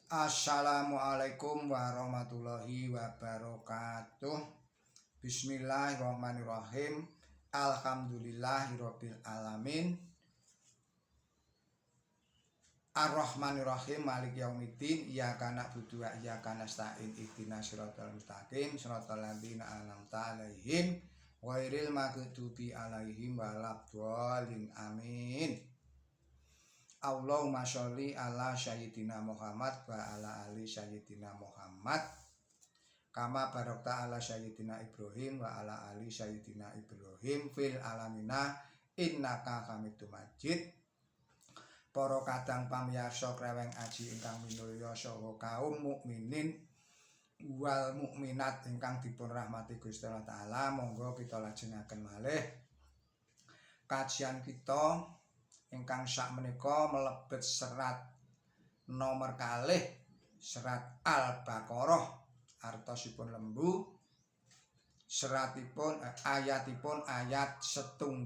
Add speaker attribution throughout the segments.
Speaker 1: Assalamualaikum warahmatullahi wabarakatuh. Bismillahirrahmanirrahim. Alhamdulillahirabbil alamin. Arrahmanirrahim, maliki yaumiddin, iyyaka na'budu wa iyyaka nasta'in, ihdinas siratal mustaqim, siratal ladzina an'amta 'alaihim ghairil maghdubi 'alaihim waladdallin. Amin. Allahumma sholli ala sayyidina Muhammad wa ala ali sayyidina Muhammad kama barakta ala sayyidina Ibrahim wa ala ali sayyidina Ibrahim fil alamina innaka Hamidum Majid. Para kadang pamiyarsa Kreweng Aji ingkang minulya saha kaum mukminin wal mukminat ingkang dipun rahmati Gusti Allah Taala, monggo kita lajengaken malih kajian kita ingkang sakmenika mlebet serat nomor kalih, serat Al-Baqarah, artosipun lembu, seratipun ayatipun ayat 106.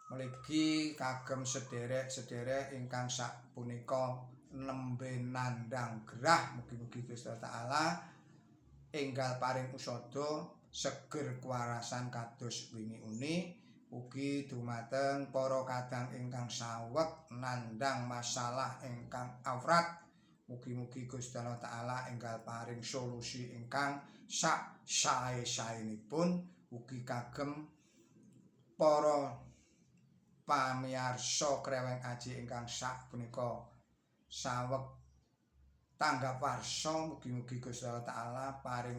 Speaker 1: Mligi kagem sederek-sederek ingkang sapunika nembe nandhang gerah, mugi-mugi Gusti Allah Taala enggal paring usada seger kuwarasan kados wingi uni. Ugi dumateng para kadang ingkang saweg nandhang masalah ingkang awrat, mugi-mugi Gusti Allah Taala enggal paring solusi ingkang sak sae-saenipun. Ugi kagem para pamiyarsa Kreweng Aji ingkang sak punika saweg tanggap warsa, mugi-mugi Gusti Allah Taala paring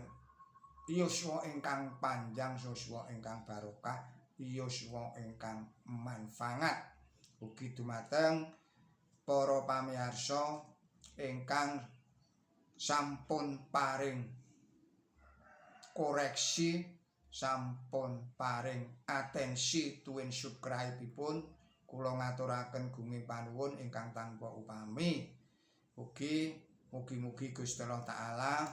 Speaker 1: yuswa ingkang panjang, yuswa ingkang barokah, yuswa ingkang manfaat. Ugi dumateng para pamiyarsa ingkang sampun paring koreksi, sampun paring atensi tuwin subscribe-ipun, kula ngaturaken gunging panuwun ingkang tanpa upami. Ugi mugi-mugi Gusti Allah Taala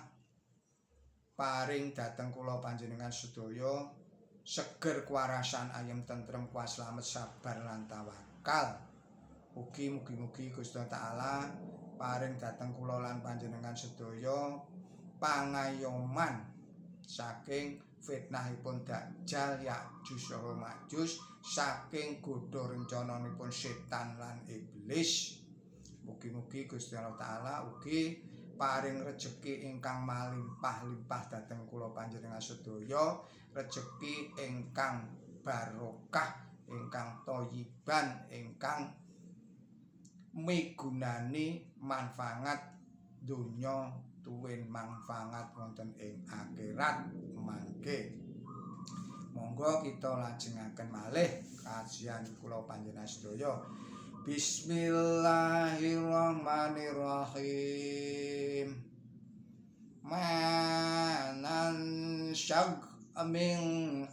Speaker 1: paring dhateng kula panjenengan sedaya seger kuwarasan, ayem tentrem, kuat slamet, sabar lan tawakal. Ugi mugi-mugi Gusti Allah Taala paring dhateng kula lan panjenengan sedaya pangayoman saking fitnahipun Dajjal, Ya'juj saha Ma'juj, saking godha rencananipun setan lan iblis. Mugi-mugi Gusti Allah Taala ugi paring rejeki ingkang malimpah-limpah dhateng kula panjenengan sedaya, rejeki ingkang barokah, ingkang thayyiban, ingkang migunani manfaat donya tuwin manfaat wonten ing akhirat mangke. Monggo kita lajengaken malih kajian kula panjenengan sedaya. Bismillahirrahmanirrahim. Manan syag min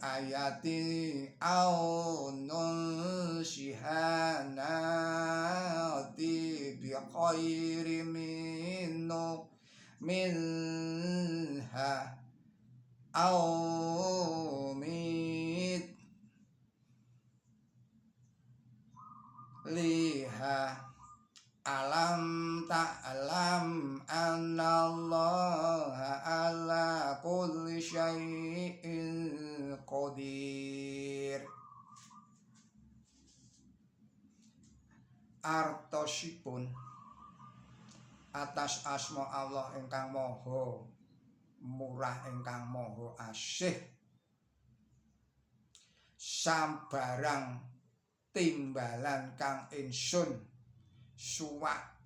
Speaker 1: ayati au nunsiha nati bi khairi minnu minha au mit liha alam ta'lam annallaha ala kulli syai'in qadir. Artosipun atas asma Allah ingkang maha murah ingkang maha asih, sambarang timbalan kang ingsun suwak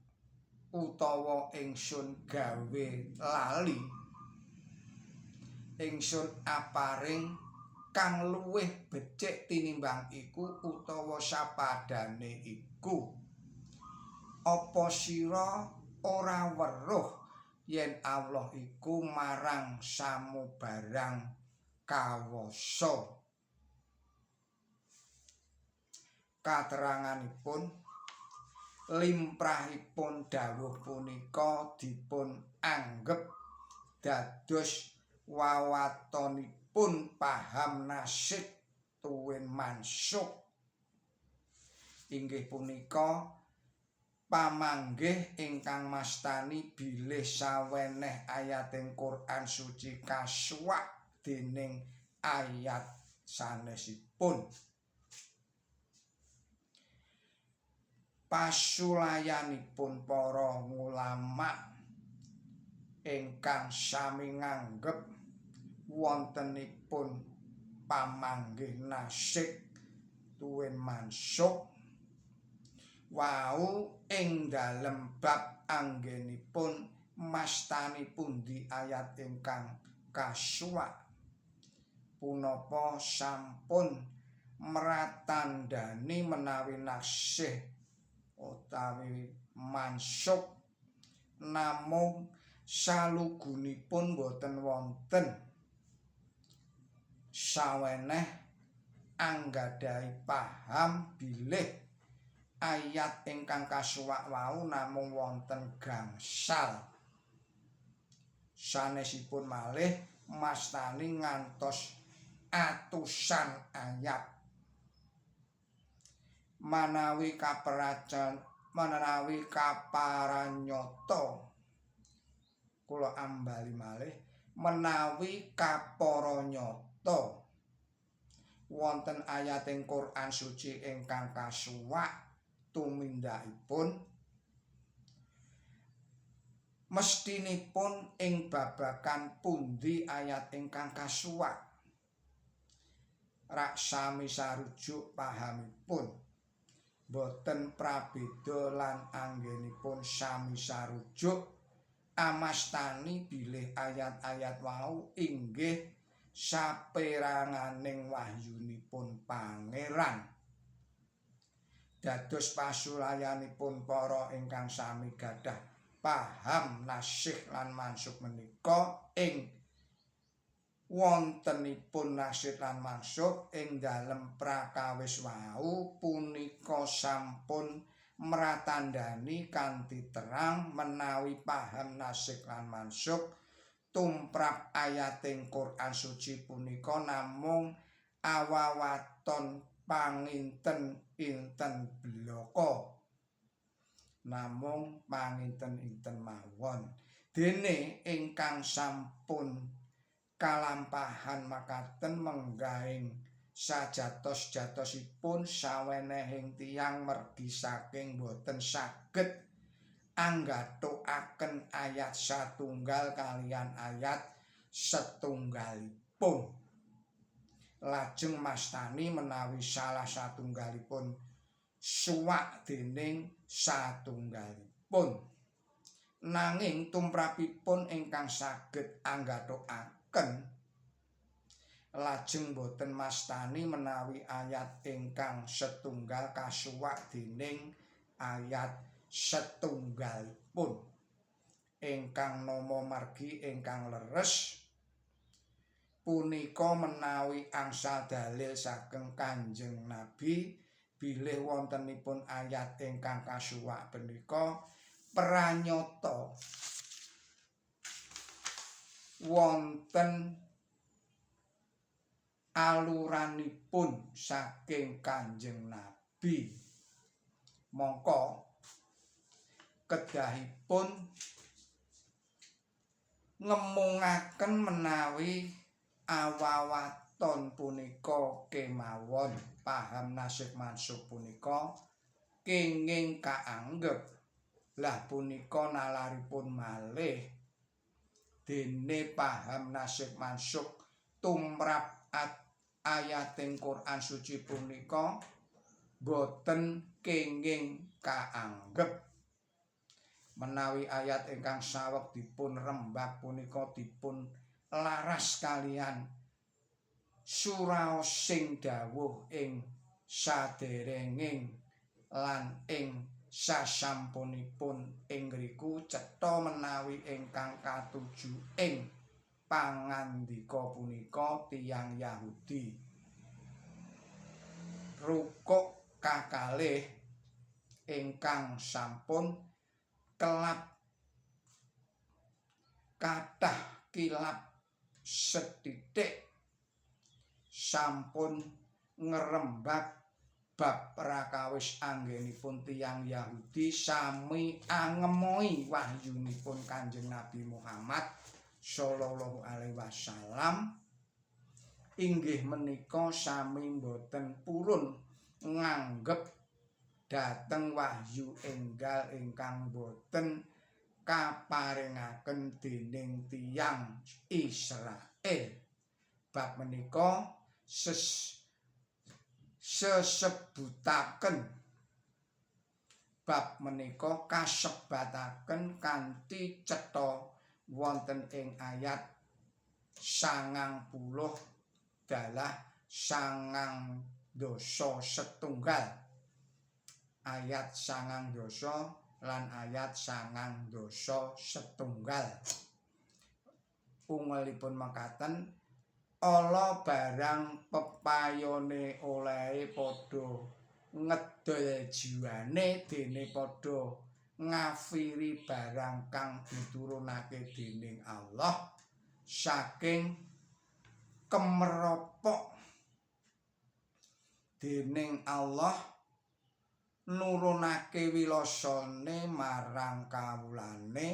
Speaker 1: utawa ingsun gawe lali, ingsun aparing kang luwih becik tinimbang iku utawa sapadane iku. Apa sira ora weruh yen Allah iku marang samubarang kawasa? Kateranganipun limrahipun dawuh punika dipun anggep dados wawatonipun paham nasikh tuwin mansukh, inggih punika Pamanggih ingkang mastani bilih saweneh ayating Quran suci kasuwak dening ayat sanesipun. Pasulayanipun para ulama ingkang sami nganggep wontenipun pamanggih nasikh tuwin mansukh wau ing dalem bab anggenipun mastani pundi ayat ingkang kasuwak punapa sampun mratandhani menawi nasikh utawi mansukh namung salugunipun boten wonten saweneh anggadhahi paham bilih ayat ingkang kasuwak wau namung wonten gangsal sanesipun malih mastani ngantos atusan ayat. Manawi kaperacan menawi kaparanyata kula ambali malih menawi kaparanyata wonten ayating Quran suci ingkang kasuwak tumindakipun mestinipun ing babagan pundi ayat ingkang kasuwak rak sami sarujuk pahamipun boten prabeda lan anggenipun sami sarujuk amastani bilih ayat-ayat wau inggih saperanganing wahyunipun Pangeran. Dados pasulayanipun para ingkang sami gadah paham nasikh lan mansukh menika ing wontenipun nasikh lan mansukh ing dalem prakawis wau punika sampun mratandhani kanthi terang menawi paham nasikh lan mansukh tumrap ayating Quran suci punika namung awawaton panginten-inten blaka, namung panginten-inten mawon. Dene ingkang sampun kalampahan makaten menggahing sajatos-jatosipun sawenehing tiyang mergi saking boten saged anggathukaken ayat satunggal kaliyan ayat setunggalipun. Lajeng mastani menawi salah satunggalipun suwak dening satunggalipun. Nanging tumrapipun ingkang saged anggathukaken lajeng boten mastani menawi ayat ingkang setunggal kasuwak dening ayat setunggalipun. Ingkang nama margi ingkang leres punika menawi angsal dalil saking Kanjeng Nabi bilih wontenipun ayat ingkang kasuwak punika pranyata wonten aluranipun saking Kanjeng Nabi. Mongko kedahipun ngemungaken menawi awawaton punika kemawon paham nasikh mansukh punika kenging kaanggep lah punika nalaripun malih dene paham nasikh mansukh tumrap ayating Quran suci punika boten kenging kaanggep. Menawi ayat ingkang saweg dipun rembag punika dipun laras kaliyan suraosing dawuh ing saderenging lan ing sasampunipun ing ngriku cetha menawi ingkang katuju ing pangandika punika tiyang Yahudi. Rukuk kakalih ingkang sampun kelap kathah kilap sethithik sampun ngrembag Bab prakawis anggenipun tiyang Yahudi sami angemoi wahyunipun Kanjeng Nabi Muhammad sallallahu alaihi wasallam inggih menika sami boten purun nganggep dhateng wahyu enggal ingkang boten kaparingaken dening tiyang Israel. Bab menika sesebutaken bab menika kasebataken kanthi cetha wonten ing ayat 90 dalah 90 setunggal, ayat 90 lan ayat 90 setunggal. Ungelipun mekaten, ala barang pepayone olehe padha ngedol jiwane dene padha ngafiri barang kang diturunake dening Allah saking kemeropok dening Allah nurunake wilasane marang kawulane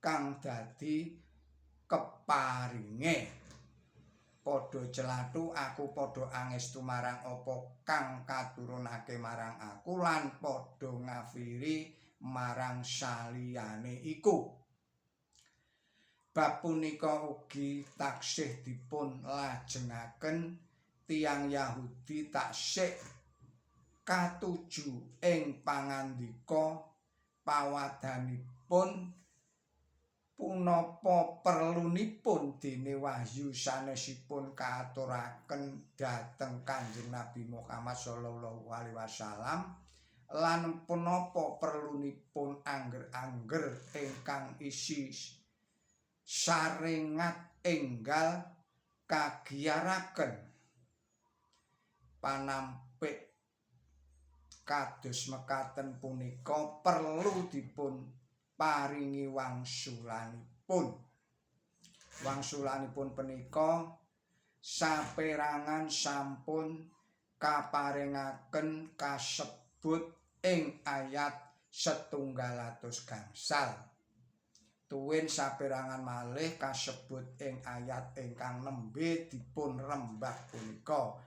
Speaker 1: kang dadi keparinge. Padha celathu aku padha angestu marang apa kang katurunake marang aku lan padha ngafiri marang saliyane iku. Bab punika ugi taksih dipun lajengaken tiyang Yahudi taksih katuju ing pangandika pawadhanipun, punapa perlunipun dene wahyu sanesipun kaaturaken dhateng Kanjeng Nabi Muhammad sallallahu alaihi wasallam lan punapa perlunipun angger-angger ingkang isi sarengat enggal kagiyaraken? Panampik kados mekaten punika perlu dipun paringi wangsulanipun. Wangsulanipun punika saperangan sampun kaparingaken kasebut ing ayat 190. Tuwin saperangan malih kasebut ing ayat ingkang nembe dipun rembag punika.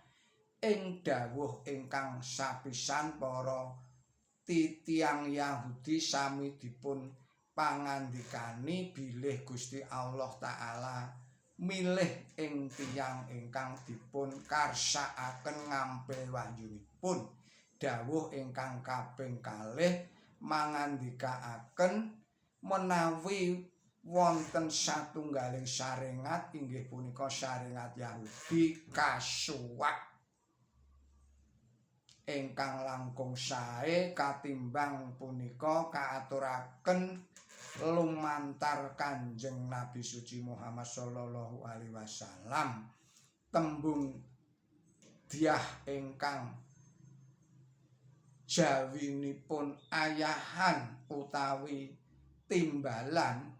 Speaker 1: Ing dawuh ingkang sapisan, para titiyang Yahudi sami dipun pangandikani bilih Gusti Allah Taala milih ing tiyang ingkang dipun karsakaken ngampil wahyunipun. Dawuh ingkang kaping kalih mangandikaaken menawi wonten satunggaling sarengat, inggih punika sarengat Yahudi, kasuwak ingkang langkung sae katimbang punika kaaturaken lumantar Kanjeng Nabi suci Muhammad sallallahu alaihi wasallam. Tembung dyah ingkang jawinipun ayahan utawi timbalan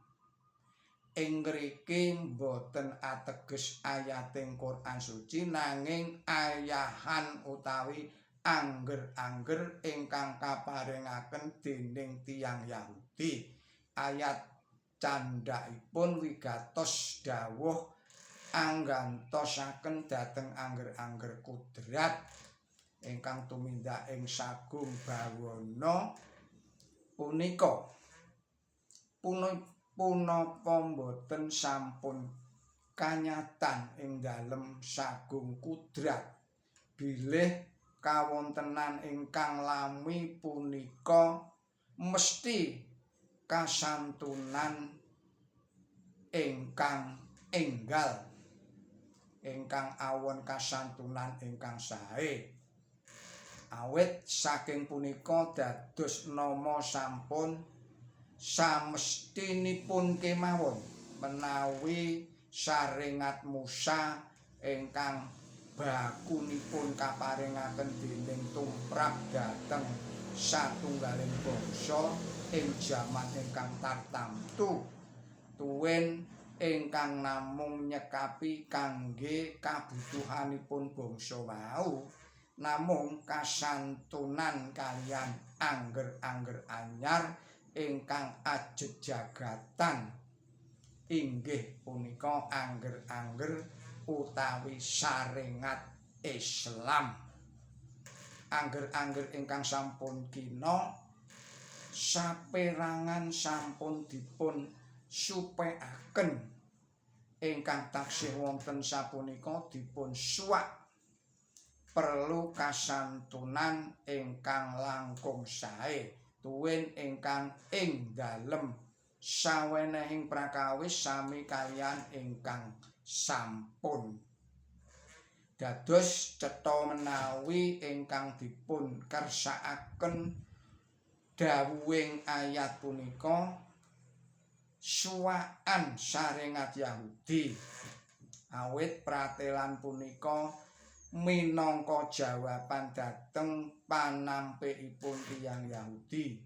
Speaker 1: ing ngriki boten ateges ayating Quran suci, nanging ayahan utawi angger-angger ingkang kaparingaken dening tiyang Yahudi. Ayat candhakipun wigatos dawuh anggantosaken dhateng angger-angger kudrat ingkang tumindak ing sagung bawana punika. Punapa boten sampun kanyatan ing dalem sagung kudrat bilih kawontenan ingkang lami punika mesti kasantunan ingkang enggal ingkang awon kasantunan ingkang sae? Awit saking punika dados nama sampun samestinipun kemawon menawi sarengat Musa ingkang bakunipun kaparingaken dening tumrap dhateng satunggaling bangsa ing jaman ingkang tartamtu tuwin ingkang namung nyekapi kangge kabutuhanipun bangsa wau. Namung kasantunan kaliyan angger-angger anyar ingkang ajejagatan, inggih punika angger-angger utawi sarengat Islam. Angger-angger ingkang sampun kina saperangan sampun dipun supekaken, ingkang taksih wonten sapunika dipun suwak perlu kasantunan ingkang langkung sae tuwin ingkang ing dalem sawenehing prakawis sami kaliyan ingkang sampun. Dados cetha menawi ingkang dipun kersakaken dawuhing ayat punika suwakan sarengat Yahudi, awit pratelan punika minangka jawaban dhateng panampikipun tiyang Yahudi.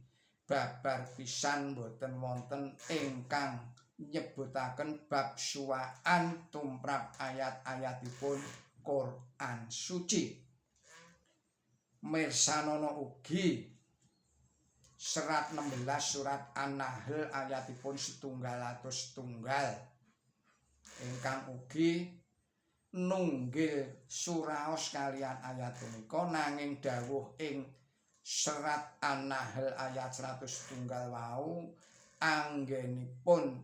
Speaker 1: Babar pisan boten wonten ingkang nyebutaken bab suwakan tumrap ayat-ayatipun Quran Suci. Mirsanana ugi serat 16 surat An-Nahl ayatipun 101 ingkang ugi nunggil suraos kaliyan ayat punika, nanging dawuh ing serat An-Nahl ayat 101 wau anggenipun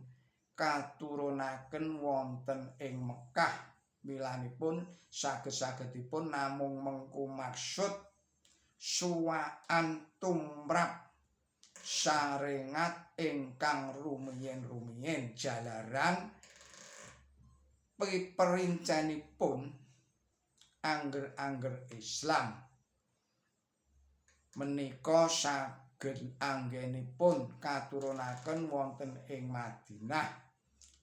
Speaker 1: katurunaken wonten ing Mekah, milanipun saged-sagedipun namung mengku maksud suwakan tumrap sarengat ingkang rumiyin-rumiyin jalaran perincenipun angger-angger Islam menika saged anggenipun katurunaken wonten ing Madinah.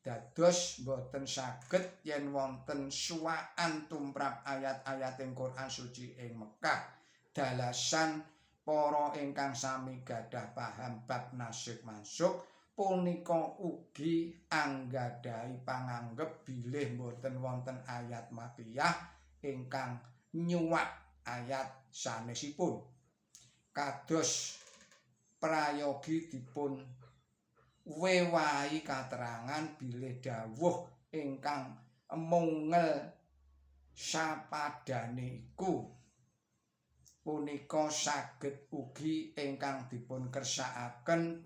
Speaker 1: Dados boten saged yen wonten suwakan tumrap ayat-ayating Quran Suci ing Mekah. Dalasan para ingkang sami gadah paham bab nasikh mansukh punika ugi anggadhahi panganggep bilih boten wonten ayat makiyah ingkang nyuwak ayat sanesipun. Kados prayogi dipun wewahi katerangan bilih dawuh ingkang mungel sapadane iku punika saged ugi ingkang dipun kersakaken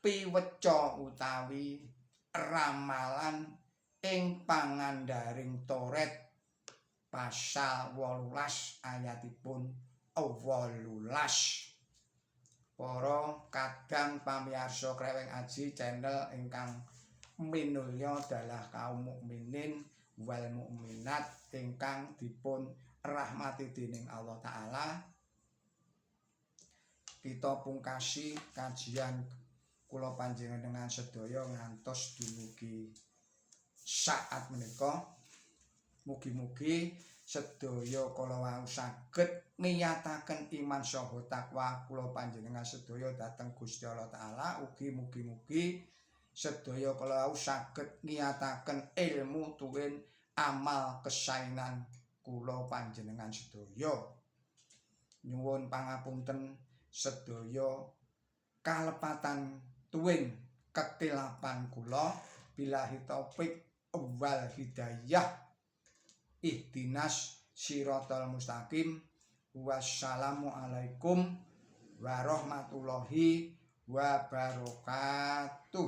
Speaker 1: piweca utawi ramalan ing pangandaring Toret pasal 18 ayatipun 18. Para kadang pamiyarsa Kreweng Aji channel ingkang minulya dalah kaum mukminin wal mukminat ingkang dipun rahmati dening Allah Ta'ala, kita pungkasi kajian kula panjenengan sedaya ngantos dumugi saat menika. Mugi-mugi sedaya kala wau saged niyataken iman saha takwa kula panjenengan sedaya dhateng Gusti Allah Ta'ala. Ugi mugi-mugi sedaya kala wau saged niyataken ilmu tuwin amal kesainan kula panjenengan sedaya. Nyuwun pangapunten sedaya kalepatan tuwin kekilapan kula. Billahi taufik wal hidayah. Ihdinas siratal mustaqim. Wassalamualaikum warahmatullahi wabarakatuh.